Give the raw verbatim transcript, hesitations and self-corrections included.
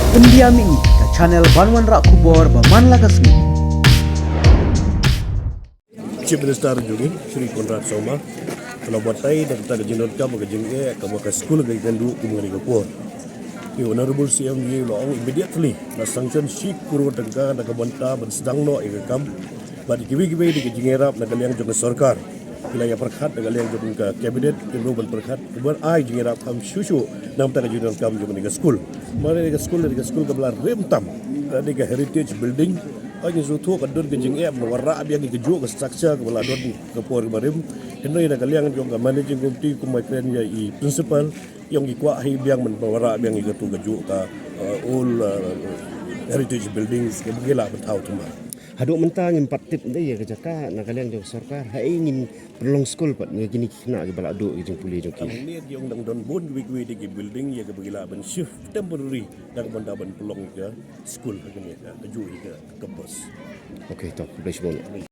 India Mihmih, ka channel ban wanrah khubor ba man la ka sngi. Chief Minister jong ngi, Shri Conrad Sangma, ka la batai da kata ka jingdonkam ka jingeh kaba ka skul ka kynduh kum kane ka por. Ki Honorable C M jong ngi la ong immediately la sanction shi klur tyngka na ka bynta ban sdang noh ïa ka kam bad kiwei kiwei de ki jingïarap na ka liang jong ka sorkar. Ki la ïa pyrkhat na ka liang jong ka cabinet, ki ruh ban pyrkhat, ban ai jingïarap kham shuh shuh na ka bynta ka jingdonkam jong kane ka skul. Namar kane ka skul, kane ka skul kaba la rim tam, kane ka heritage building. Hooid, ngi sngewthuh ka don ka jingeh ban wanrah biang ïa kajuh ka structure kaba la don ka por kaba rim. Hynrei na ka liang jong ka managing committee, kum my friend ïa i principal, ïa ngi kwah hi biang ban wanrah biang ïa katu kajuh ka, uh, old, uh, heritage buildings kaba ngi lah ban thaw thymmai. Haduh mynta ngim pat tip de ïa ka jaka na ka liang jong sorkar. Haei ngin pynlong skul pat ïa kine ki khynnah kiba la duh ïa ka jingpule jong ki. Hangne ki ong dang don bun kiwei kiwei de ki building ïa kaba ngi lah ban shift temporary da kaba ngi lah ban pynlong ïa ka skul ha kane ka, kajuh ïa ka campus. Okay, to, khublei shibun.